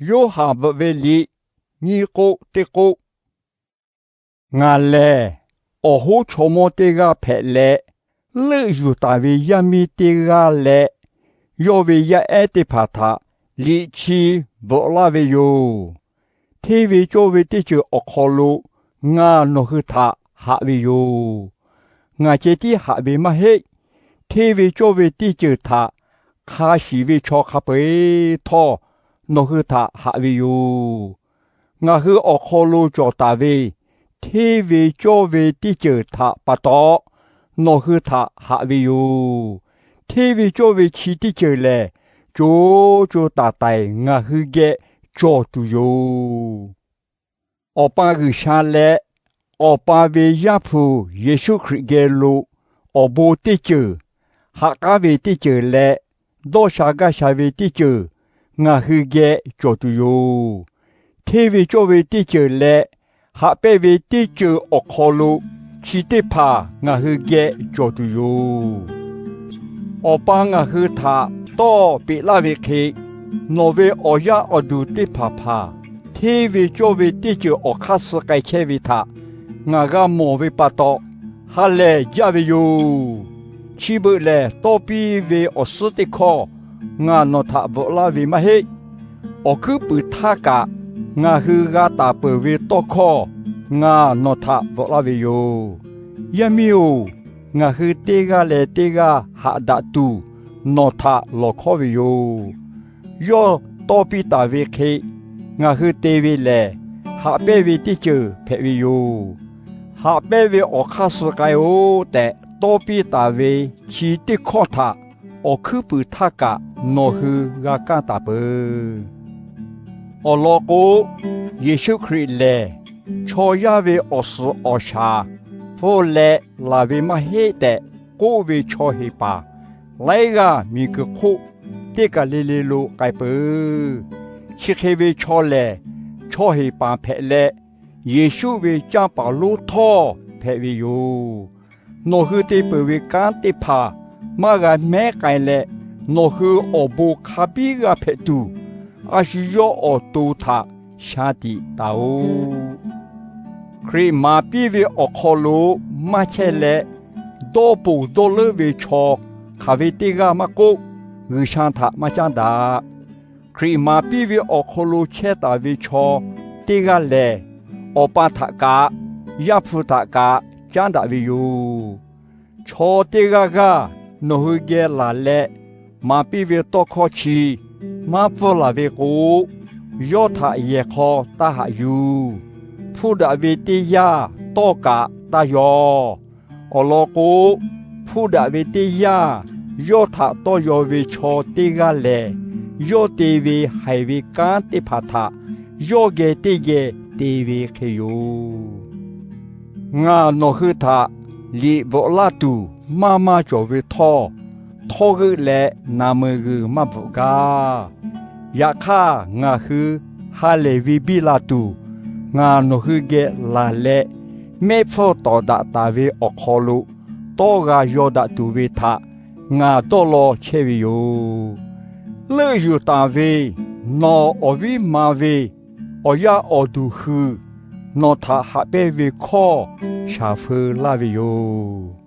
Yoˇhanˬ bvuhꞈ ve liꞈ, nyiˇ k'oˆ teˇ k'oˆ. Ngaˬ lehˬ awˬ hoˉ chaw mawˇ teˇ g'aˇ hpehꞈ leh, leuˆ yuˬ taˍ ve yaˇ miˇ teˇ g'aˇ leh yawˇ ve yaˇ ehˉ teˇ hpaˍ htaꞈ liꞈ chi bvuhꞈ laˇ ve yoˬ. Hteˇ ve cawˇ ve teˇ ceuˬ awˬ hk'aw lo ngaˬ nawˬ hui htaꞈ haꞈ ve yoˬ. Ngaˬ ceh tiˉ haꞈ ve maˇ heˆ. Hteˇ ve cawˇ ve teˇ ceuˬ htaꞈ hk'a shiˍ ve chaw hk'a peu-eˬ htawˇ nawˬ hui htaꞈ haꞈ ve yoˬ. Ngaˬ hui awˬ hk'aw lo cawˬ taˍ ve hteˇ ve cawˇ ve teˇ ceuˬ htaꞈ pa taw nawˬ hui htaꞈ haꞈ ve yoˬ. Hteˇ ve cawˇ ve chi teˇ ceuˬ lehˬ, co co taiˍ taiˍ ngaˬ hui geh cawˬ tuˬ yoˬ. Awˬ pa G'uiˬsha leh Awˬ pa ve Yaˇ hpu Yeˍsuˆ Hkriꞈ geh lo awˬ bon teˇ ceuˬ, ha k'aˉ ve teˇ ceuˬ leh dawˇ sha gaˇ sha ve teˇ ceuˬ ngaˬ hui geh cawˬ tuˬ yoˬ. Hteˇ ve cawˇ ve teˇ ceuˬ leh haꞈ pehnˇ ve teˇ ceuˬ awˬ hk'aw lo chi teˇ hpaˍ ngaˬ hui geh cawˬ tuˬ yoˬ. Awˬ pa ngaˬ hui htaꞈ tawˇ peꞈ laˇ ve hk'e, nawˬ ve awˬ yaˇ awˬ duˬ teˇ hpaˍ hpaˍ hteˇ ve cawˇ ve teˇ ceuˬ awˬ hk'aˇ suh k'ai chehˇ ve htaꞈ ngaˬ g'a mawˬ ve pa taw, ha lehˬ jaˇ ve yoˬ. Chi beuꞈ lehˬ, tawˇ piˇ ve awˬ suhˉ teˇ hkawˇ ngaˬ nawˬ htaꞈ bvuhꞈ laˇ ve maˇ heˆ. Awˬ hkuiˉ puiˍ htaˇ kaꞈ ngaˬ hui g'a taˍ peuˬ ve tawˇ hkawˇ ngaˬ nawˬ htaꞈ bvuhꞈ laˇ ve yoˬ. Yaˇ miˇ-oˬ, ngaˬ hui teˇ g'aˇ leh teˇ g'aˇ haꞈ daꞈ tuˬ nawˬ htaꞈ lawˬ hkawˉ ve yoˬ. Yawˇ tawˇ piˇ taˍ ve hk'e ngaˬ hui te ve lehˬ, haꞈ pehnˇ ve teˇ ceuˬ hpehꞈ ve yoˬ. Haꞈ pehnˇ ve awˬ hk'aˇ suh k'ai-oˬ tehꞈ tawˇ piˇ taˍ ve chi teˇ hkawˇ htaꞈ awˬ hkuiˉ puiˍ htaˇ kaꞈ nawˬ hui g'a kaˇ taˍ peuˬ. Awˬ lawn k'o, Yeˍsuˆ Hkriꞈ lehˬ chaw yaˇ ve awˬ suhˍ awˬ shaˍ hpfuhˇ leh laˬ ve maˇ heˆ tehꞈ k'oˆ ve chaw heˍ paˍ laiˉ g'aˇ miˬguiˬ hk'oˆ teˇ kaˬ le le lo k'ai peuˬ. Chi hk'e ve chaw lehˬ, chaw heˍ paˍ hpehꞈ leh Yeˍsuˆ ve canˇ paˍ lonˉ htawˇ hpehꞈ ve yoˬ. Nawˬ hui te peuˬ ve kanˉ teˇ hpaˍ maˇ g'a mehˉ k'ai leh, nawˬ hui awˬ bon hk'a biˉ g'a hpehꞈ tuˬ, a shu yawˇ awˬ to htaꞈ sha tiꞈ taˍ-oꞈ. Hkriꞈ maˍ piˇ ve awˬ hk'aw lo maˇ chehˇ leh, dawˇ ponˬ dawˇ leuˉ ve chaw hk'aˬ ve teˇ g'aˇ maˇ k'oˆ, G'uiˬsha htaꞈ maˇ caˉ daꞈ. Hkriꞈ maˍ piˇ ve awˬ hk'aw lo chehˇ taˍ ve chaw teˇ g'aˇ lehˬ, Awˬ pa htaꞈ kaꞈ Yaˇ hpu htaꞈ kaꞈ caˉ daꞈ ve yoˬ. Chaw teˇ g'aˇ g'aˇ nawˬ hui geh laˬ leh maˍ piˇ ve tawˇ hkawˇ chi maˇ pfuhˇ laˬ ve k'o, yawˇ htaꞈ yehˬ hk'aw taˇ haꞈ yuˬ. Hpuˇ daꞈ ve teˇ yanˇ tawˇ kaꞈ taˇ yaw. Awˬ lawn k'o, hpuˇ daꞈ ve teˇ yanˇ yawˇ htaꞈ tawˇ yaw ve chaw teˇ g'aˇ lehˬ, yawˇ te ve haiˬ ve kanˉ teˇ hpaˍ htaꞈ yawˇ geh teˇ geh te ve hk'e yoˬ. Ngaˬ nawˬ hui htaꞈ liꞈ bvuhꞈ laˇ tuˬ maˇ maˇ cawˬ ve htawˇ, htawˇ g'euˆ leh naˍ meuˍ g'uiˬ maˇ bvuhꞈ gaˇ. Yaꞈ hk'aˇ, ngaˬ hui ha lehˬ ve biˇ la tuˬ, ngaˬ nawˬ hui geh laˬ leh mehˆ hpfuhˇ tawˍ daꞈ taˍ ve awˬ hk'aw lo tawˇ g'a yaw daꞈ tuˬ ve htaꞈ ngaˬ dawˇ law chehˇ ve yoˬ. Leuˆ yuˬ taˍ ve nawˬ awˬ viˉ ma ve awˬ yaˇ awˬ duˬ hui nawˬ htaꞈ haꞈ pehnˇ ve hkawˇ shaˍ feu laˇ ve yoˬ.